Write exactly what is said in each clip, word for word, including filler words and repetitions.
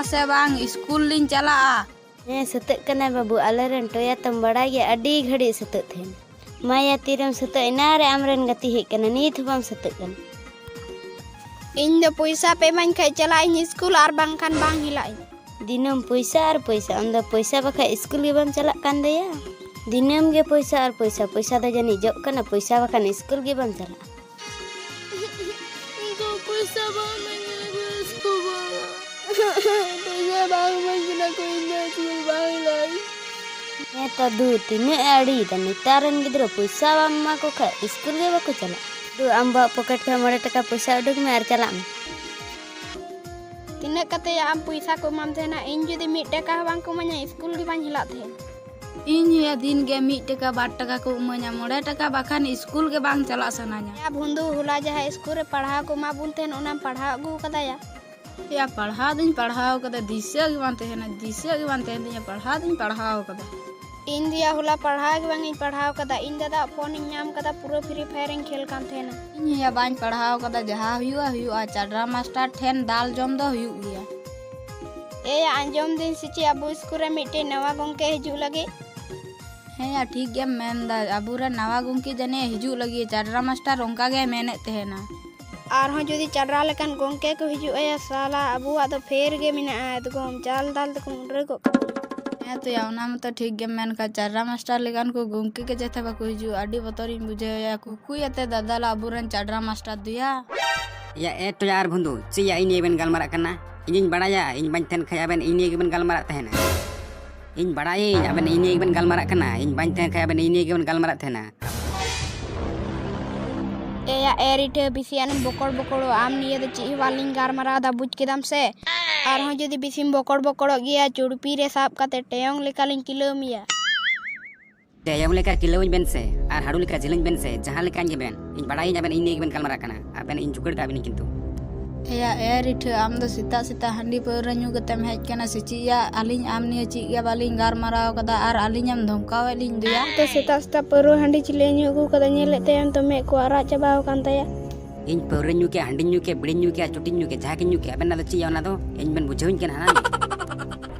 ᱥᱮ ᱵᱟᱝ, ᱤᱥᱠᱩᱞ ᱞᱤᱧ ᱪᱟᱞᱟᱜᱼᱟ᱾ ᱦᱮᱸ, ᱥᱟᱹᱛᱟᱹᱜ ᱠᱟᱱᱟᱭ ᱵᱟᱹᱵᱩ, ᱟᱞᱮᱨᱮᱱ ᱴᱚᱭᱟ ᱛᱚᱢ ᱵᱟᱲᱟᱭ ᱜᱮᱭᱟ, ᱟᱹᱰᱤ ᱜᱷᱟᱹᱲᱤᱡ ᱥᱟᱹᱛᱟᱹᱜ ᱛᱟᱦᱮᱱ᱾ ᱢᱟᱭᱟ, ᱛᱤᱨᱮᱢ ᱥᱟᱹᱛᱟᱹᱜ? ᱮᱱᱟ ᱨᱮ ᱟᱢᱨᱮᱱ ᱜᱟᱛᱮ ᱦᱮᱡ ᱠᱟᱱᱟ, ᱱᱤᱛ ᱦᱚᱸ ᱵᱟᱢ ᱥᱟᱹᱛᱟᱹᱜ ᱠᱟᱱᱟ᱾ ᱤᱧ ᱫᱚ ᱯᱚᱭᱥᱟ ᱯᱮ ᱤᱢᱟᱹᱧ ᱠᱷᱟᱡ ᱪᱟᱞᱟᱜ ᱟᱹᱧ ᱤᱥᱠᱩᱞ, ᱟᱨ ᱵᱟᱝᱠᱷᱟᱱ ᱵᱟᱝ ᱦᱤᱞᱟᱜ ᱤᱧ᱾ ᱫᱤᱱᱟᱹᱢ ᱯᱚᱭᱥᱟ ᱟᱨ ᱯᱚᱭᱥᱟ, ᱟᱢ ᱫᱚ ᱯᱚᱭᱥᱟ ᱵᱟᱠᱷᱟᱡ ᱤᱥᱠᱩᱞ ᱜᱮ ᱵᱟᱢ ᱪᱟᱞᱟᱜ ᱠᱟᱱ ᱫᱚᱭᱟ᱾ ᱫᱤᱱᱟᱹᱢ ᱜᱮ ᱯᱚᱭᱥᱟ ᱟᱨ ᱯᱚᱭᱥᱟ, ᱯᱚᱭᱥᱟ ᱫᱚ ᱡᱟᱹᱱᱤᱡ ᱡᱚᱜ ᱠᱟᱱᱟ, ᱯᱚᱭᱥᱟ ᱵᱟᱠᱷᱟᱱ ᱤᱥᱠᱩᱞ ᱜᱮ ᱵᱟᱢ ᱪᱟᱞᱟᱜᱼᱟ᱾ ᱤᱧ ᱫᱚ ᱯᱚᱭᱥᱟ ᱵᱟᱝ ᱤᱢᱟᱹᱧ ᱠᱟᱱᱟ ᱤᱥᱠᱩᱞ ᱵᱟᱞᱟ᱾ ᱯᱚᱭᱥᱟ ᱵᱟᱝ ᱤᱢᱟᱹᱧ ᱠᱟᱱᱟ ᱠᱚ, ᱤᱧ ᱫᱚ ᱤᱥᱠᱩᱞ ᱵᱟᱝ ᱦᱤᱞᱟᱹᱧ᱾ ᱦᱮᱸ ᱛᱚ ᱫᱩ, ᱛᱤᱱᱟᱹᱜ ᱮ ᱟᱲᱤᱭᱮᱫᱟ, ᱱᱮᱛᱟᱨ ᱨᱮᱱ ᱜᱤᱫᱽᱨᱟᱹ ᱯᱚᱭᱥᱟ ᱵᱟᱢ ᱮᱢᱟ ᱠᱚ ᱠᱷᱟᱡ ᱤᱥᱠᱩᱞ ᱜᱮ ᱵᱟᱠᱚ ᱪᱟᱞᱟᱜᱼᱟ᱾ ᱫᱩ, ᱟᱢ ᱵᱟᱵᱟᱣᱟᱜ ᱯᱚᱠᱮᱴ ᱠᱷᱚᱱ ᱢᱚᱬᱮ ᱴᱟᱠᱟ ᱯᱚᱭᱥᱟ ᱩᱰᱩᱠ ᱢᱮ ᱟᱨ ᱪᱟᱞᱟᱜ ᱢᱮ᱾ ᱛᱤᱱᱟᱹᱜ ᱠᱟᱛᱮ ᱭᱟ ᱟᱢ ᱯᱚᱭᱥᱟ ᱠᱚ ᱮᱢᱟᱢ ᱛᱟᱦᱮᱱᱟ? ᱤᱧ ᱡᱩᱫᱤ ᱢᱤᱫ ᱴᱟᱠᱟ ᱦᱚᱸ ᱵᱟᱝ ᱠᱚ ᱮᱢᱟᱹᱧᱟ, ᱤᱥᱠᱩᱞ ᱜᱮ ᱵᱟᱹᱧ ᱦᱮᱞᱟᱜ ᱛᱟᱦᱮᱱ᱾ ᱤᱧ ᱦᱚᱸᱭᱟ ᱫᱤᱱ ᱜᱮ ᱢᱤᱫ ᱴᱟᱠᱟ ᱵᱟᱨ ᱴᱟᱠᱟ ᱠᱚ ᱮᱢᱟᱹᱧᱟ, ᱢᱚᱬᱮ ᱴᱟᱠᱟ ᱵᱟᱠᱷᱟᱱ ᱤᱥᱠᱩᱞ ᱜᱮ ᱵᱟᱝ ᱪᱟᱞᱟᱜ ᱥᱟᱱᱟᱧᱟ᱾ ᱭᱟ ᱵᱷᱩᱸᱫᱩ, ᱦᱚᱞᱟ ᱡᱟᱦᱟᱸ ᱤᱥᱠᱩᱞ ᱨᱮ ᱯᱟᱲᱦᱟᱣ ᱠᱚ ᱮᱢᱟ ᱵᱚᱱ ᱛᱟᱦᱮᱱ, ᱚᱱᱟᱢ ᱯᱟᱲᱦᱟᱣ ᱟᱹᱜᱩ ᱠᱟᱫᱟ ᱭᱟ? ᱭᱟ, ᱯᱟᱲᱦᱟᱣ ᱫᱩᱧ ᱯᱟᱲᱦᱟᱣ ᱠᱟᱫᱟ, ᱫᱤᱥᱟᱹ ᱜᱮ ᱵᱟᱝ ᱛᱟᱦᱮᱱᱟ, ᱫᱤᱥᱟᱹ ᱜᱮ ᱵᱟᱝ ᱛᱟᱦᱮᱱ ᱛᱤᱧᱟ, ᱯᱟᱲᱦᱟᱣ ᱫᱩᱧ ᱯᱟᱲᱦᱟᱣ ᱠᱟᱫᱟ᱾ ᱤᱧ ᱫᱚᱭᱟ ᱦᱚᱞᱟ ᱯᱟᱲᱦᱟᱣ ᱜᱮ ᱵᱟᱝ ᱤᱧ ᱯᱟᱲᱦᱟᱣ ᱠᱟᱫᱟ᱾ ᱤᱧ ᱫᱟᱫᱟᱣᱟᱜ ᱯᱷᱳᱱ ᱤᱧ ᱧᱟᱢ ᱠᱟᱫᱟ, ᱯᱩᱨᱟᱹ ᱯᱷᱨᱤ ᱯᱷᱟᱭᱟᱨ ᱤᱧ ᱠᱷᱮᱞ ᱠᱟᱱ ᱛᱟᱦᱮᱱᱟ᱾ ᱤᱧ ᱦᱚᱸᱭᱟ ᱵᱟᱹᱧ ᱯᱟᱲᱦᱟᱣ ᱠᱟᱫᱟ, ᱡᱟᱦᱟᱸ ᱦᱩᱭᱩᱜᱼᱟ ᱦᱩᱭᱩᱜᱼᱟ, ᱪᱟᱰᱨᱟ ᱢᱟᱥᱴᱟᱨ ᱴᱷᱮᱱ ᱫᱟᱞ ᱡᱚᱢ ᱫᱚ ᱦᱩᱭᱩᱜ ᱜᱮᱭᱟ᱾ ᱮᱭᱟ, ᱟᱸᱡᱚᱢ ᱫᱟᱹᱧ ᱥᱮ ᱪᱮᱫ ᱟᱵᱚ ᱤᱥᱠᱩᱞ ᱨᱮ ᱢᱤᱫᱴᱮᱡ ᱱᱟᱣᱟ ᱜᱚᱝᱠᱮ ᱦᱤᱡᱩᱜ ᱞᱟᱹᱜᱤᱫ? ᱦᱮᱸᱭᱟ, ᱴᱷᱤᱠ ᱜᱮᱢ ᱢᱮᱱᱫᱟ, ᱟᱵᱚᱨᱮᱱ ᱱᱟᱣᱟ ᱜᱚᱝᱠᱮ ᱡᱟᱹᱱᱤᱡ ᱦᱤᱡᱩᱜ ᱞᱟᱹᱜᱤᱫ, ᱪᱟᱰᱨᱟ ᱢᱟᱥᱴᱟᱨ ᱚᱱᱠᱟ ᱜᱮᱭ ᱢᱮᱱᱮᱫ ᱛᱟᱦᱮᱱᱟ᱾ ᱟᱨᱦᱚᱸ ᱡᱩᱫᱤ ᱪᱟᱰᱨᱟ ᱞᱮᱠᱟᱱ ᱜᱚᱝᱠᱮ ᱠᱚ ᱦᱤᱡᱩᱜᱼᱟ ᱭᱟ ᱥᱟᱞᱟ, ᱟᱵᱚᱣᱟᱜ ᱫᱚ ᱯᱷᱮᱨ ᱜᱮ ᱢᱮᱱᱟᱜᱼᱟ, ᱮᱠᱫᱚᱢ ᱡᱟᱞ ᱫᱟᱞ ᱛᱮᱠᱚ ᱢᱩᱰᱨᱟᱹ ᱜᱚᱫ ᱠᱟᱵᱚᱱᱟ᱾ ᱦᱮᱸ ᱛᱚᱭᱟ, ᱚᱱᱟ ᱢᱟᱛᱚ ᱴᱷᱤᱠ ᱜᱮᱢ ᱢᱮᱱ ᱠᱷᱟᱡ, ᱪᱟᱰᱨᱟ ᱢᱟᱥᱴᱟᱨ ᱞᱮᱠᱟᱱ ᱠᱚ ᱜᱚᱝᱠᱮ ᱜᱮ ᱡᱟᱛᱮ ᱵᱟᱠᱚ ᱦᱤᱡᱩᱜᱼᱟ, ᱟᱹᱰᱤ ᱵᱚᱛᱚᱨᱤᱧ ᱵᱩᱡᱷᱟᱹᱣ ᱭᱟ᱾ ᱠᱩᱠᱩᱭᱟᱛᱮ ᱫᱟᱫᱟᱞᱟ ᱟᱵᱚᱨᱮᱱ ᱪᱟᱰᱨᱟ ᱢᱟᱥᱴᱟᱨ ᱫᱚᱭᱟ᱾ ᱭᱟ ᱮ ᱴᱚᱭᱟ ᱟᱨ ᱵᱷᱩᱸᱫᱩ, ᱪᱮᱫ ᱭᱟ ᱤᱧ ᱱᱤᱭᱟᱹ ᱵᱮᱱ ᱜᱟᱞᱢᱟᱨᱟᱜ ᱠᱟᱱᱟ? ᱤᱧᱤᱧ ᱵᱟᱲᱟᱭᱟ, ᱤᱧ ᱵᱟᱹᱧ ᱛᱟᱦᱮᱱ ᱠᱷᱟᱡ ᱟᱵᱮᱱ ᱤᱧ ᱱᱤᱭᱟᱹ ᱜᱮᱵᱮᱱ ᱜᱟᱞᱢᱟᱨᱟᱜ ᱛᱟᱦᱮᱱᱟ᱾ ᱤᱧ ᱵᱟᱲᱟᱭᱟᱹᱧ ᱟᱵᱮᱱ ᱤᱧ ᱱᱤᱭᱟᱹ ᱜᱮᱵᱮᱱ ᱜᱟᱞᱢᱟᱨᱟᱜ ᱠᱟᱱᱟ, ᱤᱧ ᱵᱟᱹᱧ ᱛᱟᱦᱮᱱ ᱠᱷᱟᱡ ᱟᱵᱮᱱ ᱤᱧ ᱱᱤᱭᱟᱹ ᱜᱮᱵᱮᱱ ᱜᱟᱞᱢᱟᱨᱟᱜ ᱛᱟᱦᱮᱱᱟ᱾ ᱮᱭᱟ ᱮ ᱨᱤᱴᱷᱟᱹ, ᱵᱤᱥᱤ ᱟᱞᱚᱢ ᱵᱚᱠᱚᱲ ᱵᱚᱠᱚᱲᱚᱜ, ᱟᱢ ᱱᱤᱭᱟᱹ ᱫᱚ ᱪᱮᱫ ᱦᱚᱸ ᱵᱟᱞᱤᱧ ᱜᱟᱞᱢᱟᱨᱟᱣ ᱫᱟ, ᱵᱩᱡᱽ ᱠᱮᱫᱟᱢ ᱥᱮ? ᱟᱨᱦᱚᱸ ᱡᱩᱫᱤ ᱵᱤᱥᱤᱢ ᱵᱚᱠᱚᱲ ᱵᱚᱠᱚᱲᱚᱜ ᱜᱮᱭᱟ, ᱪᱩᱲᱯᱤ ᱨᱮ ᱥᱟᱵ ᱠᱟᱛᱮ ᱴᱮᱭᱚᱝ ᱞᱮᱠᱟᱞᱤᱧ ᱠᱤᱞᱟᱹᱣ ᱢᱮᱭᱟ᱾ ᱴᱮᱭᱚᱝ ᱞᱮᱠᱟ ᱠᱤᱞᱟᱹᱣᱤᱧ ᱵᱮᱱ ᱥᱮ, ᱟᱨ ᱦᱟᱹᱲᱩ ᱞᱮᱠᱟ ᱡᱷᱤᱞᱟᱹᱧ ᱵᱮᱱ ᱥᱮ, ᱡᱟᱦᱟᱸ ᱞᱮᱠᱟᱧ ᱜᱮ ᱵᱮᱱ, ᱤᱧ ᱵᱟᱲᱟᱭᱟᱹᱧ ᱟᱵᱮᱱ ᱤᱧ ᱱᱤᱭᱟᱹ ᱜᱮᱵᱮᱱ ᱜᱟᱞᱢᱟᱨᱟᱜ ᱠᱟᱱᱟ, ᱟᱵᱮᱱ ᱤᱧ ᱡᱩᱠᱟᱹᱲ ᱫᱟ ᱟᱵᱮᱱ ᱠᱤᱱᱛᱩ᱾ ᱮᱭᱟ ᱮ ᱨᱤᱴᱷᱟᱹ, ᱟᱢ ᱫᱚ ᱥᱮᱛᱟᱜ ᱥᱮᱛᱟᱜ ᱦᱟᱺᱰᱤ ᱯᱟᱹᱣᱨᱟᱹ ᱧᱩ ᱠᱟᱛᱮᱢ ᱦᱮᱡ ᱠᱟᱱᱟ ᱥᱮ ᱪᱮᱫ ᱭᱟ? ᱟᱹᱞᱤᱧ ᱟᱢ ᱱᱤᱭᱟᱹ ᱪᱮᱫ ᱜᱮ ᱵᱟᱞᱤᱧ ᱜᱟᱞᱢᱟᱨᱟᱣ ᱠᱟᱫᱟ ᱟᱨ ᱟᱹᱞᱤᱧᱮᱢ ᱫᱷᱚᱢᱠᱟᱣᱮᱫ ᱞᱤᱧ ᱫᱚᱭᱟ᱾ ᱛᱚ ᱥᱮᱛᱟᱜ ᱥᱮᱛᱟᱜ ᱯᱟᱹᱣᱨᱟᱹ ᱦᱟᱺᱰᱤ ᱪᱤᱞᱤ ᱧᱩ ᱟᱹᱜᱩ ᱠᱟᱫᱟ, ᱧᱮᱞᱮᱫ ᱛᱟᱭᱟᱢ ᱛᱚ ᱢᱮᱫ ᱠᱚ ᱟᱨᱟᱜ ᱪᱟᱵᱟᱣ ᱟᱠᱟᱱ ᱛᱟᱭᱟ᱾ ᱤᱧ ᱯᱟᱹᱣᱨᱟᱹᱧ ᱧᱩ ᱠᱮᱜᱼᱟ, ᱦᱟᱺᱰᱤᱧ ᱧᱩ ᱠᱮᱜᱼᱟ, ᱵᱤᱲᱤᱧ ᱧᱩ ᱠᱮᱜᱼᱟ, ᱪᱩᱴᱤᱧ ᱧᱩ ᱠᱮᱜᱼᱟ, ᱡᱟᱦᱟᱸ ᱜᱤᱧ ᱧᱩ ᱠᱮᱜᱼᱟ, ᱟᱵᱮᱱ ᱚᱱᱟ ᱫᱚ ᱪᱮᱫ ᱭᱟ ᱚᱱᱟ ᱫᱚ? ᱤᱧ ᱵᱮᱱ ᱵᱩᱡᱷᱟᱹᱣᱤᱧ ᱠᱟᱱᱟ ᱦᱟᱸᱜ᱾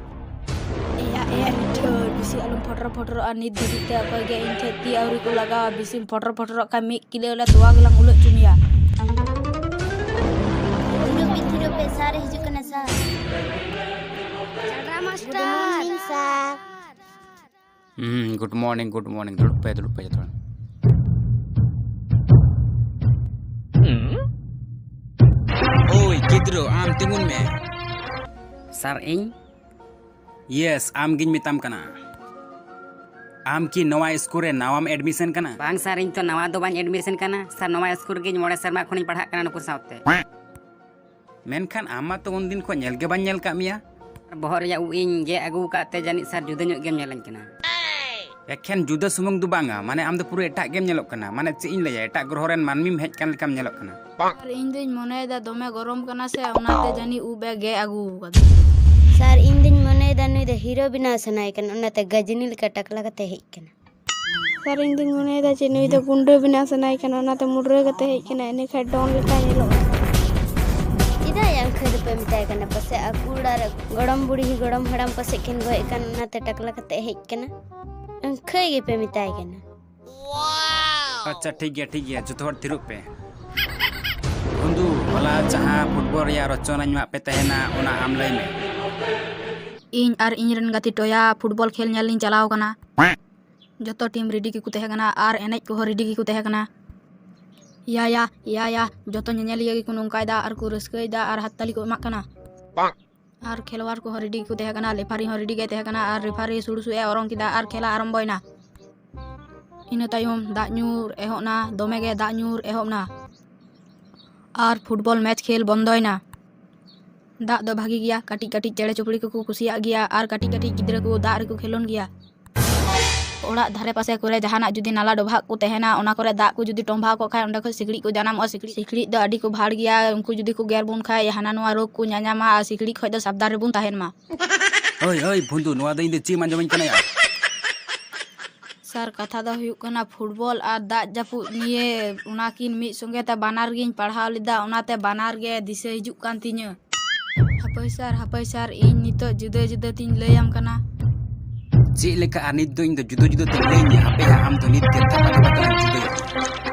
ᱮᱭᱟ, ᱮᱭᱟ, ᱨᱤᱴᱷᱟᱹ, ᱵᱮᱥᱤ ᱟᱞᱚᱢ ᱯᱷᱚᱴᱨᱚ ᱯᱷᱚᱴᱨᱚᱜᱼᱟ᱾ ᱱᱤᱛ ᱫᱷᱟᱹᱵᱤᱡ ᱛᱮ ᱚᱠᱚᱭ ᱜᱮ ᱤᱧ ᱴᱷᱮᱡ ᱛᱤ ᱟᱹᱣᱨᱤ ᱠᱚ ᱞᱟᱜᱟᱣᱟ᱾ ᱵᱮᱥᱤᱢ ᱯᱷᱚᱴᱨᱚ ᱯᱷᱚᱴᱨᱚᱜ ᱠᱷᱟᱱ ᱢᱤᱫ ᱠᱤᱞᱳ ᱞᱮ ᱛᱚᱣᱟ ᱜᱮᱞᱟᱝ ᱩᱞᱟᱹᱜ ᱦᱚᱪᱚ ᱢᱮᱭᱟ᱾ ᱛᱷᱤᱨᱚᱜ ᱯᱮ, ᱛᱷᱤᱨᱚᱜ ᱯᱮ, ᱥᱟᱨ ᱮ ᱦᱤᱡᱩᱜ ᱠᱟᱱᱟ, ᱥᱟᱨ᱾ ᱪᱟᱰᱨᱟ ᱢᱟᱥᱴᱟᱨ᱾ Good morning, sir. ᱦᱩᱸ, good morning, good morning. ᱫᱩᱲᱩᱵ ᱯᱮ, ᱫᱩᱲᱩᱵ ᱯᱮ ᱡᱚᱛᱚ ᱦᱚᱲ᱾ ᱳᱭ ᱜᱤᱫᱽᱨᱟᱹ, ᱟᱢ ᱛᱤᱸᱜᱩᱱ ᱢᱮ᱾ ᱥᱟᱨ, ᱤᱧ? Yes, ᱟᱢ ᱜᱤᱧ ᱢᱮᱛᱟᱢ ᱠᱟᱱᱟ᱾ ᱟᱢ ᱠᱤ ᱱᱚᱣᱟ ᱥᱠᱩᱞ ᱨᱮ ᱱᱟᱣᱟᱢ admission ᱠᱟᱱᱟ? ᱵᱟᱝ ᱥᱟᱨ, ᱤᱧ ᱛᱚ ᱱᱟᱣᱟ ᱫᱚ ᱵᱟᱹᱧ admission ᱠᱟᱱᱟ ᱥᱟᱨ᱾ ᱱᱚᱣᱟ ᱥᱠᱩᱞ ᱨᱮᱜᱮ ᱤᱧ ᱢᱚᱬᱮ ᱥᱮᱨᱢᱟ ᱠᱷᱚᱱᱤᱧ ᱯᱟᱲᱦᱟᱜ ᱠᱟᱱᱟ ᱱᱩᱠᱩ ᱥᱟᱶᱛᱮ᱾ ᱢᱮᱱᱠᱷᱟᱱ ᱟᱢ ᱢᱟ ᱛᱚ ᱩᱱᱫᱤᱱ ᱠᱷᱚᱱ ᱧᱮᱞ ᱜᱮ ᱵᱟᱹᱧ ᱧᱮᱞ ᱠᱟᱜ ᱢᱮᱭᱟ᱾ ᱵᱚᱦᱚᱜ ᱨᱮᱭᱟᱜ ᱩᱵ ᱤᱧ ᱜᱮᱫ ᱟᱹᱜᱩ ᱟᱠᱟᱫ ᱛᱮ ᱡᱟᱹᱱᱤᱡ ᱥᱟᱨ ᱡᱩᱫᱟᱹ ᱧᱚᱜ ᱜᱮᱢ ᱧᱮᱞᱤᱧ ᱠᱟᱱᱟ᱾ ᱮᱠᱷᱮᱱ ᱡᱩᱫᱟᱹ ᱥᱩᱢᱩᱝ ᱫᱚ ᱵᱟᱝᱟ, ᱢᱟᱱᱮ ᱟᱢ ᱫᱚ ᱯᱩᱨᱟᱹ ᱮᱴᱟᱜ ᱜᱮᱢ ᱧᱮᱞᱚᱜ ᱠᱟᱱᱟ᱾ ᱢᱟᱱᱮ ᱪᱮᱫ ᱤᱧ ᱞᱟᱹᱭᱟ, ᱮᱴᱟᱜ ᱜᱨᱚᱦᱚ ᱨᱮᱱ ᱢᱟᱹᱱᱢᱤᱢ ᱦᱮᱡ ᱠᱟᱱ ᱞᱮᱠᱟᱢ ᱧᱮᱞᱚᱜ ᱠᱟᱱᱟ᱾ ᱟᱨ ᱤᱧ ᱫᱩᱧ ᱢᱚᱱᱮᱭᱮᱫᱟ ᱫᱚᱢᱮ ᱜᱚᱨᱚᱢ ᱠᱟᱱᱟ ᱥᱮ, ᱚᱱᱟᱛᱮ ᱡᱟᱹᱱᱤᱡ ᱩᱵ ᱮ ᱜᱮᱫ ᱟᱹᱜᱩ ᱟᱠᱟᱫᱟ᱾ ᱥᱟᱨ, ᱤᱧ ᱫᱩᱧ ᱢᱚᱱᱮᱭᱮᱫᱟ ᱱᱩᱭ ᱫᱚ ᱦᱤᱨᱳ ᱵᱮᱱᱟᱣ ᱥᱟᱱᱟᱭᱮ ᱠᱟᱱᱟ, ᱚᱱᱟᱛᱮ ᱜᱟᱡᱽᱱᱤ ᱞᱮᱠᱟ ᱴᱟᱠᱞᱟ ᱠᱟᱛᱮ ᱦᱮᱡ ᱠᱟᱱᱟ᱾ ᱥᱟᱨ, ᱤᱧ ᱫᱩᱧ ᱢᱚᱱᱮᱭᱮᱫᱟ ᱡᱮ ᱱᱩᱭ ᱫᱚ ᱜᱩᱱᱰᱟᱹ ᱵᱮᱱᱟᱣ ᱥᱟᱱᱟᱭᱮ ᱠᱟᱱᱟ, ᱚᱱᱟᱛᱮ ᱢᱩᱰᱨᱟᱹ ᱠᱟᱛᱮ ᱦᱮᱡ ᱠᱟᱱᱟ, ᱤᱱᱟᱹ ᱠᱷᱟᱱ ᱰᱚᱱ ᱞᱮᱠᱟᱭ ᱧᱮᱞᱚᱜᱼᱟ᱾ ᱪᱮᱫᱟᱜ ᱭᱟ ᱚᱱᱠᱟ ᱫᱚᱯᱮ ᱢᱮᱛᱟᱭ ᱠᱟᱱᱟ? ᱯᱟᱥᱮ ᱟᱠᱚ ᱚᱲᱟᱜ ᱨᱮ ᱜᱚᱲᱚᱢ ᱵᱩᱲᱦᱤ ᱜᱚᱲᱚᱢ ᱦᱟᱲᱟᱢ ᱯᱟᱥᱮᱡ ᱠᱤᱱ ᱜᱚᱡ ᱟᱠᱟᱱ, ᱚᱱᱟᱛᱮ ᱴᱟᱠᱞᱟ ᱠᱟᱛᱮ ᱦᱮᱡ ᱠᱟᱱᱟ᱾ ᱚᱱᱠᱟ ᱜᱮᱯᱮ ᱢᱮᱛᱟᱭ ᱠᱟᱱᱟ᱾ ᱟᱪᱪᱷᱟ, ᱴᱷᱤᱠ ᱜᱮᱭᱟ, ᱴᱷᱤᱠ ᱜᱮᱭᱟ, ᱡᱚᱛᱚ ᱦᱚᱲ ᱛᱷᱤᱨᱚᱜ ᱯᱮ᱾ ᱵᱚᱱᱫᱷᱩ, ᱦᱚᱞᱟ ᱡᱟᱦᱟᱸ ᱯᱷᱩᱴᱵᱚᱞ ᱨᱮᱭᱟᱜ ᱨᱚᱪᱚᱱᱟᱧ ᱮᱢᱟᱜ ᱯᱮ ᱛᱟᱦᱮᱱᱟ, ᱚᱱᱟ ᱟᱢ ᱞᱟᱹᱭ ᱢᱮ᱾ ᱤᱧ ᱟᱨ ᱤᱧ ᱨᱮᱱ ᱜᱟᱛᱮ ᱴᱚᱭᱟ ᱯᱷᱩᱴᱵᱚᱞ ᱠᱷᱮᱞ ᱧᱮᱞ ᱞᱤᱧ ᱪᱟᱞᱟᱣ ᱠᱟᱱᱟ᱾ ᱡᱚᱛᱚ ᱴᱤᱢ ᱨᱮᱰᱤ ᱜᱮᱠᱚ ᱛᱟᱦᱮᱸ ᱠᱟᱱᱟ ᱟᱨ ᱮᱱᱮᱡ ᱠᱚᱦᱚᱸ ᱨᱮᱰᱤ ᱜᱮᱠᱚ ᱛᱟᱦᱮᱸ ᱠᱟᱱᱟ᱾ ᱭᱟ, ᱭᱟ, ᱭᱟ, ᱭᱟ, ᱡᱚᱛᱚ ᱧᱮᱧᱮᱞᱤᱭᱟᱹ ᱜᱮᱠᱚ ᱱᱚᱝᱠᱟᱭᱮᱫᱟ ᱟᱨ ᱠᱚ ᱨᱟᱹᱥᱠᱟᱹᱭᱮᱫᱟ ᱟᱨ ᱦᱟᱛᱛᱟᱞᱤ ᱠᱚ ᱮᱢᱟᱜ ᱠᱟᱱᱟ᱾ ᱟᱨ ᱠᱷᱮᱞᱣᱟᱲ ᱠᱚᱦᱚᱸ ᱨᱮᱰᱤ ᱜᱮᱠᱚ ᱛᱟᱦᱮᱸ ᱠᱟᱱᱟ, ᱞᱮᱯᱷᱟᱨᱤ ᱦᱚᱸ ᱨᱮᱰᱤ ᱜᱮᱭ ᱛᱟᱦᱮᱸ ᱠᱟᱱᱟ ᱟᱨ ᱨᱮᱯᱷᱟᱨᱤ ᱥᱩᱲ ᱥᱩᱲ ᱮ ᱚᱨᱚᱝ ᱠᱮᱫᱟ ᱟᱨ ᱠᱷᱮᱞᱟ ᱟᱨᱟᱢᱵᱚᱭᱮᱱᱟ᱾ ᱤᱱᱟᱹ ᱛᱟᱭᱚᱢ ᱫᱟᱜ ᱧᱩᱨ ᱮᱦᱚᱵ ᱱᱟ, ᱫᱚᱢᱮ ᱜᱮ ᱫᱟᱜ ᱧᱩᱨ ᱮᱦᱚᱵ ᱱᱟ᱾ ᱟᱨ ᱯᱷᱩᱴᱵᱚᱞ ᱢᱮᱪ ᱠᱷᱮᱞ ᱵᱚᱱᱫᱚᱭᱮᱱᱟ᱾ ᱫᱟᱜ ᱫᱚ ᱵᱷᱟᱜᱤ ᱜᱮᱭᱟ, ᱠᱟᱹᱴᱤᱡ ᱠᱟᱹᱴᱤᱡ ᱪᱮᱬᱮ ᱪᱩᱯᱲᱤ ᱠᱚᱠᱚ ᱠᱩᱥᱤᱭᱟᱜ ᱜᱮᱭᱟ ᱟᱨ ᱠᱟᱹᱴᱤᱡ ᱠᱟᱹᱴᱤᱡ ᱜᱤᱫᱽᱨᱟᱹ ᱠᱚ ᱫᱟᱜ ᱨᱮᱠᱚ ᱠᱷᱮᱞᱳᱱ ᱜᱮᱭᱟ᱾ ᱚᱲᱟᱜ ᱫᱷᱟᱨᱮ ᱯᱟᱥᱮ ᱠᱚᱨᱮ ᱡᱟᱦᱟᱱᱟᱜ ᱡᱩᱫᱤ ᱱᱟᱞᱟ ᱰᱚᱵᱷᱟᱜ ᱠᱚ ᱛᱟᱦᱮᱱᱟ, ᱚᱱᱟ ᱠᱚᱨᱮ ᱫᱟᱜ ᱠᱚ ᱡᱩᱫᱤ ᱴᱚᱢᱵᱷᱟᱣ ᱠᱚᱜ ᱠᱷᱟᱡ, ᱚᱸᱰᱮ ᱠᱷᱚᱡ ᱥᱤᱠᱲᱤᱡ ᱠᱚ ᱡᱟᱱᱟᱢᱚᱜᱼᱟ᱾ ᱥᱤᱠᱲᱤᱡ, ᱥᱤᱠᱲᱤᱡ ᱫᱚ ᱟᱹᱰᱤ ᱠᱚ ᱵᱷᱟᱲ ᱜᱮᱭᱟ, ᱩᱱᱠᱩ ᱡᱩᱫᱤ ᱠᱚ ᱜᱮᱨ ᱵᱚᱱ ᱠᱷᱟᱡ ᱦᱟᱱᱟ ᱱᱚᱣᱟ ᱨᱳᱜᱽ ᱠᱚ ᱧᱟᱧᱟᱢᱟ᱾ ᱟᱨ ᱥᱤᱠᱲᱤᱡ ᱠᱷᱚᱡ ᱫᱚ ᱥᱟᱵᱫᱷᱟᱱ ᱨᱮᱵᱚᱱ ᱛᱟᱦᱮᱱ ᱢᱟ᱾ ᱦᱳᱭ, ᱦᱳᱭ, ᱵᱷᱩᱱᱫᱩ, ᱱᱚᱣᱟ ᱫᱚ ᱤᱧ ᱫᱚ ᱪᱮᱫ ᱮᱢ ᱟᱸᱡᱚᱢᱟᱹᱧ ᱠᱟᱱᱟ ᱭᱟ? ᱥᱟᱨ, ᱠᱟᱛᱷᱟ ᱫᱚ ᱦᱩᱭᱩᱜ ᱠᱟᱱᱟ ᱯᱷᱩᱴᱵᱚᱞ ᱟᱨ ᱫᱟᱜ ᱡᱟᱹᱯᱩᱫ ᱱᱤᱭᱮ, ᱚᱱᱟᱠᱤᱱ ᱢᱤᱫ ᱥᱚᱸᱜᱮ ᱛᱮ ᱵᱟᱱᱟᱨ ᱜᱤᱧ ᱯᱟᱲᱦᱟᱣ ᱞᱮᱫᱟ, ᱚᱱᱟᱛᱮ ᱵᱟᱱᱟᱨ ᱜᱮ ᱫᱤᱥᱟᱹ ᱦᱤᱡᱩᱜ ᱠᱟᱱ ᱛᱤᱧᱟᱹ᱾ ᱦᱟᱯᱟᱹᱭ ᱥᱟᱨ, ᱦᱟᱯᱟᱹᱭ ᱥᱟᱨ, ᱤᱧ ᱱᱤᱛᱚᱜ ᱡᱩᱫᱟᱹ ᱡᱩᱫᱟᱹ ᱛᱤᱧ ᱞᱟᱹᱭᱟᱢ ᱠᱟᱱᱟ᱾ ᱪᱮᱫ ᱞᱮᱠᱟ? ᱟᱨ ᱱᱤᱛ ᱫᱚ ᱤᱧ ᱫᱚ ᱡᱩᱫᱟᱹ ᱡᱩᱫᱟᱹ ᱛᱤᱧ ᱞᱟᱹᱭ ᱢᱮᱭᱟ? ᱦᱟᱯᱮ ᱦᱟᱸᱜ, ᱟᱢ ᱫᱚ ᱱᱤᱛ ᱜᱮ ᱛᱟᱯᱟ ᱛᱟᱯᱟ ᱛᱮᱞᱟᱝ ᱡᱩᱫᱟᱹᱭᱟ᱾